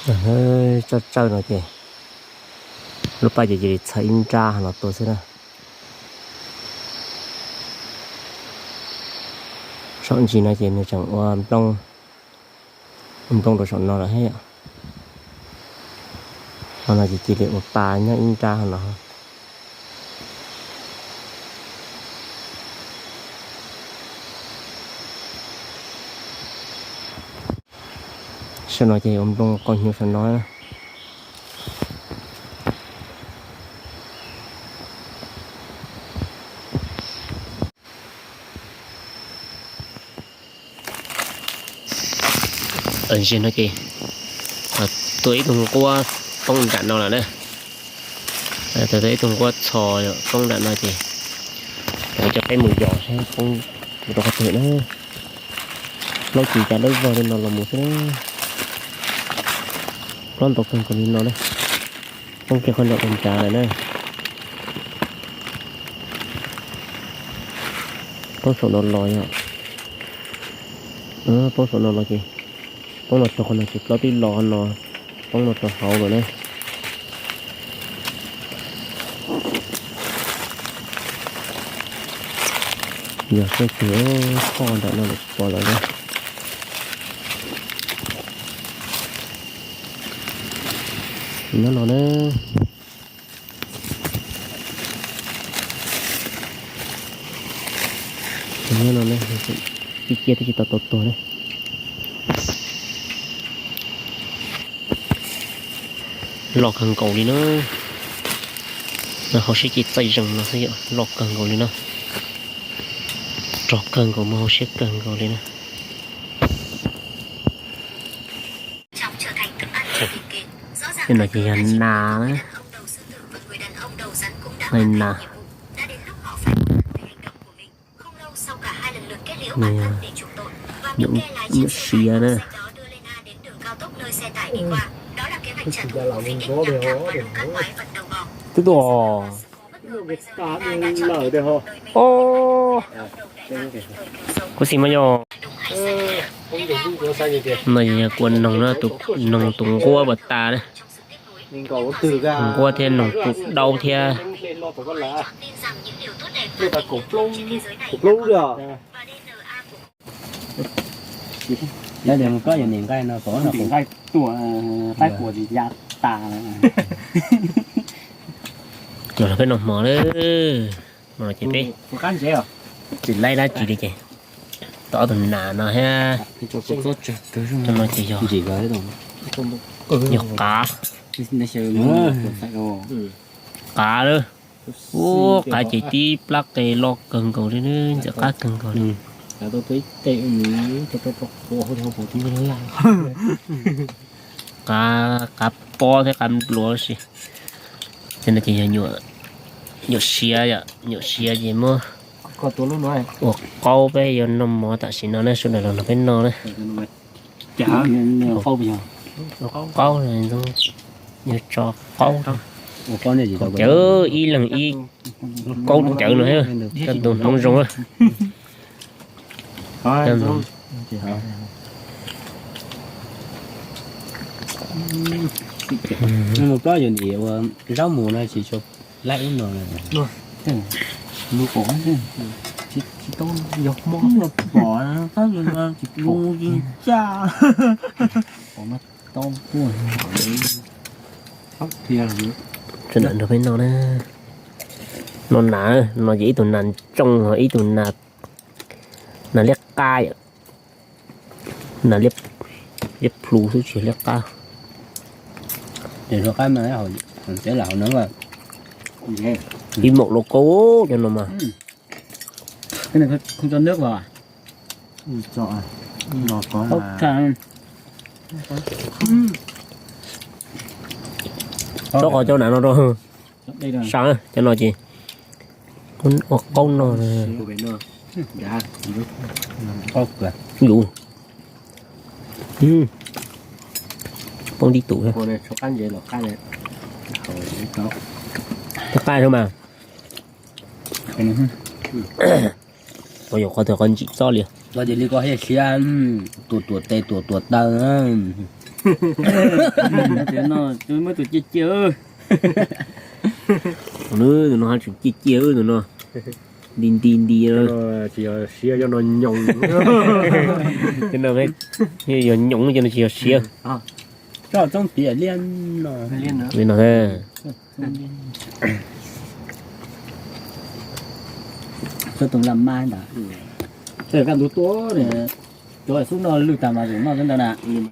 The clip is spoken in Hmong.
Tso tsawg no ces lub paj ces cia li txhawv ib nrab no tua xwb na. Saum ntsis no ces nws tseem ua nplooj, ua nplooj rau saum no lawm thiab yom. Ho no ces cia li ua pa nyob ib nrab no. Saum no ces ua nplooj qau hnyuv saum no. Ntsis no ces tua ib tug nquab poob nram no lawm na. Tua ib tug nquab txho poob nram no ces kuv coj peb mus yos saib poob rau qhov twg na. Plaub tsis cas dawb vog li no los mus xwb na. Plaub ntau kawg nkaus li no na. Poob kiag qhov nram tus nrad lawm na. Poob saum no los yog, poob saum no los ces, poob no rau qhov no ces plaub twb los no, poob no rau hauv lawm na. Yog sab tus phoj nram no lawm pom lawm na. Nyob no na. Nyob no na, ib ciaj twb tsis tau tau tuag na. Loj kawg nkaus li na. Hauv siab ces txaij zeeg no xwb yom, loj kawg nkaus li na. Rog kawg nkaus, muaj hauv siab kawg nkaus li na. Tej no ces yog nas na. Nas, nyuam siav na. Twb tuaj. Kuv xis mas yog no yog kua noog na, tus noog tus nquab pas tas na. Nquab thiab noog tus daub thiab. Los peb noj hmo lawm, hmo no ces peb tsis laib dab tsi li ces tau ob tug nas no thiab. No ces yog, yog qav. Qav lawm. Ua qav ces tib plab qe loj kawg nkaus li, ntxim qab kawg nkaus li. Qav, qav pob thiab qav npluav si. Ces no ces yog nyuam siav, nyuam siav ces muab ua qaub, peb yuav noj mov tam sim no na, sawv daws los nrog peb noj na. Ua qaub, yuav tso qaub, cawv ib leeg ib qaub cawv no, coj tus hmoov zoo. Mus plaub yus nim ua zaub mus no tsis tshua laib ub no. Sawv daws nrog peb noj na. No nas, no ces ib tug nas ntsooj, ib tug nas, nas liab qab yom. Nas liab, liab plhu xwb tsis liab qab. Ib maum lua kau cov no mas. Tso qhov cov nas no rau, sab cov no ces ua qaub no. Yus poob tib tug thiab. Qab mas. Qhov yog qhov twg qhov ntsim txoj li. Los ces li ko thiaj siab, tuam tuam tes tuam tuam taw. Muab tus ciaj ciaj. Tus no tseem ciaj ciaj tus no. Nti nti nti. Tsis yog siav, yog no nyoos. Yog nyoos, yog no tsis yog siav. Txoob tias liab no. Li no. Txhob tus lam maj ntag. Txawm kaj ntug tuaj, cov xub noj lwj tag mas noj xwb ntag na.